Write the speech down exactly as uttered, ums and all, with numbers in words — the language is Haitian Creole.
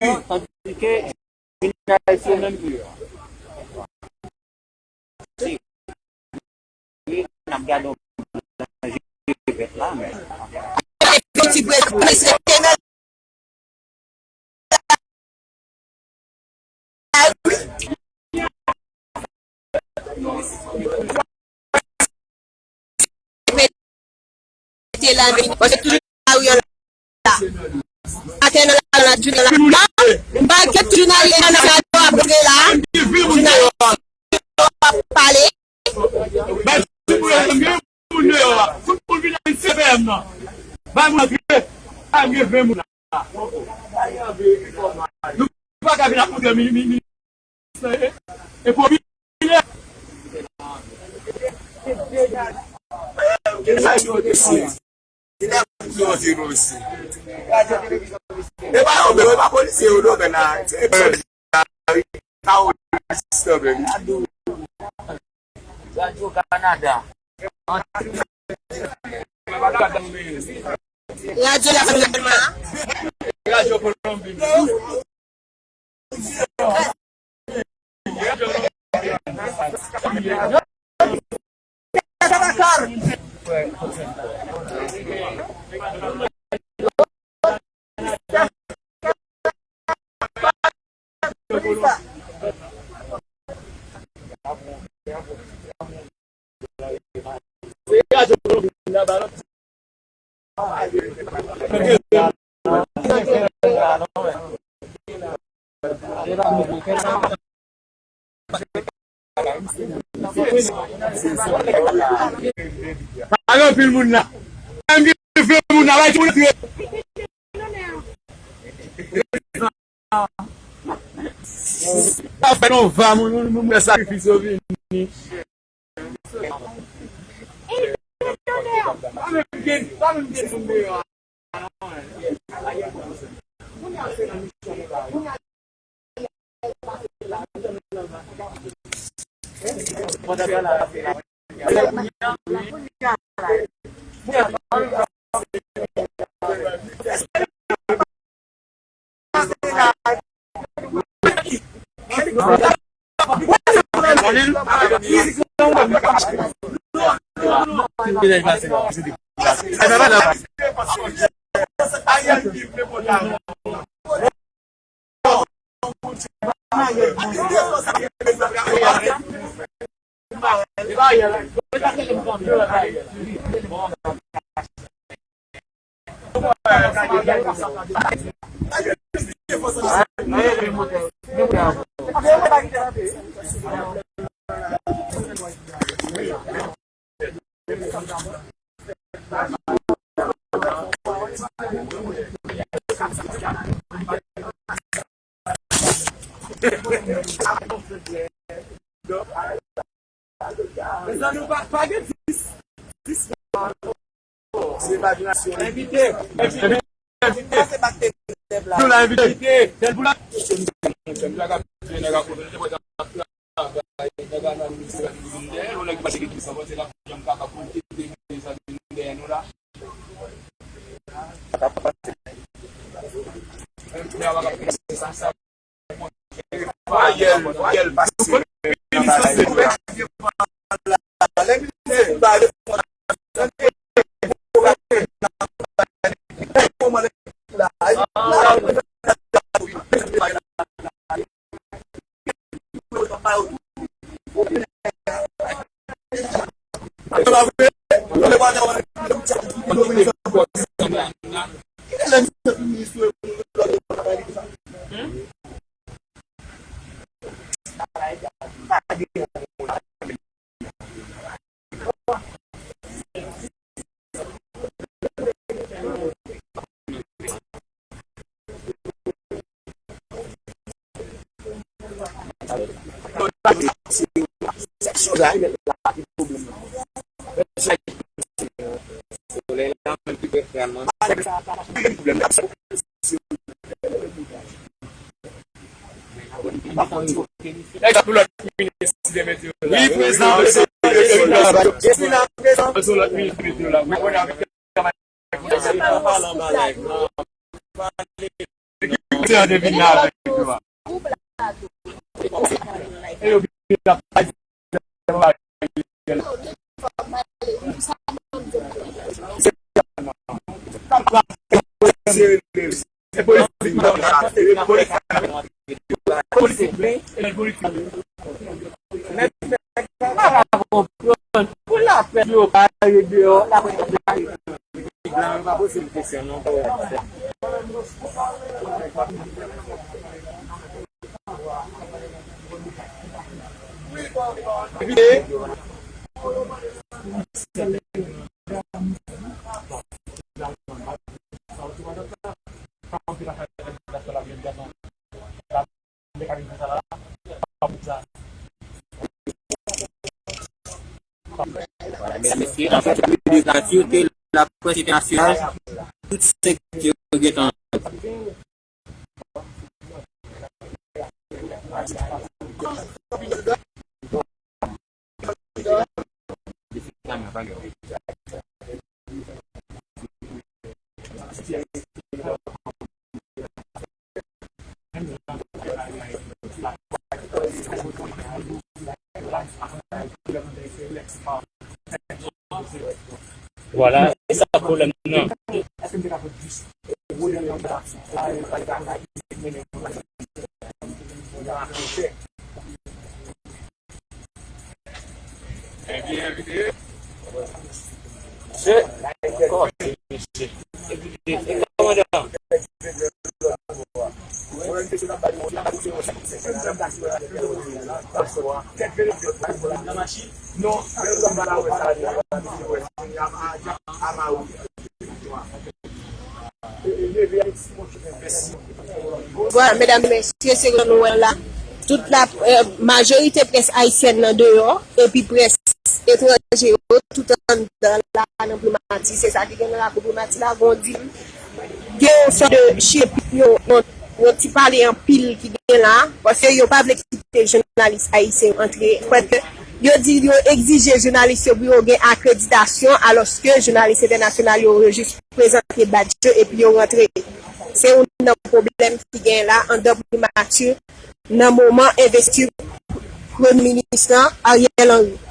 tandike jounalis yo menm, wi, n ap gade yon blan jete vèt la, men. Yon ti prezans rete nan Mete la, men, paske toujou la, wi, la. Atè nan la, la, jounen la. Bagay toujou nan, nan, nan, nan, apre la. Jounen yo ap pale. Bay ti moun yo, gen moun deyò a. Tout moun vin ak C P M nan. Bay moun antre. Bay moun ven moun la. Nou pa ka vin ap montre mi, mi, mi, e, e popilè. Ki nèg yo te siye? Ki nèg yo te siye? E pa yo menm, e pa polisye yo, non, men la. Se Radyo Kanada. Radyo Lafanmi Dèlma. Radyo Kolonbi. Pa gen anpil moun la. Menm gen ven moun la, bay ti moun antre. Sa fè nou va moun, moun, moun, moun sakrifis yo vini. Mezanmi, pa, pa gen dis. Dis. Se imaginasyon. Envite. Envite. Envite. Pase bat tèt la. Nou la envite. Tèl pou la. Ariel, Ariel pase nan bagay yo. Solèy la menm ki fè frè mwen. Wi, prezan, prezan, prezan. Prezan, prezan. Prezan, lòt minit, prezan la. Wi, prezan. Prezan, prezan. Senateur te vin la avèk nou a. E yo vin la. Se politik, non. Se politik, non. Se politik, non. Pou lapè yo pa rete deyò. Mesye, anfèt, yo vle di ke laprès entènasyonal, tout sektè yo gentan. Vwala, se sa pwoblèm nan. Vwala, medam e mesye, se jan nou wè l la. Tout la, eh, majorite près ayisyèn nan deyò, epi près etranje yo, tout anndan la, nan Primati, se sa ki gen nan lakou Primati la, gon di, gen yon sòt de chire pit yo, yon, yon ti pale anpil ki gen la, paske yo pa vle kite jounalis ayisyen yo antre, paske yo di yo egzije jounalis yo pou yo gen akreditasyon, alòske jounalis entènasyonal yo, yo jis prezante badj yo epi yo rantre. Se youn nan pwoblèm ki gen la anndan Primati nan moman envesti Premye Minis lan, Ariel Henry.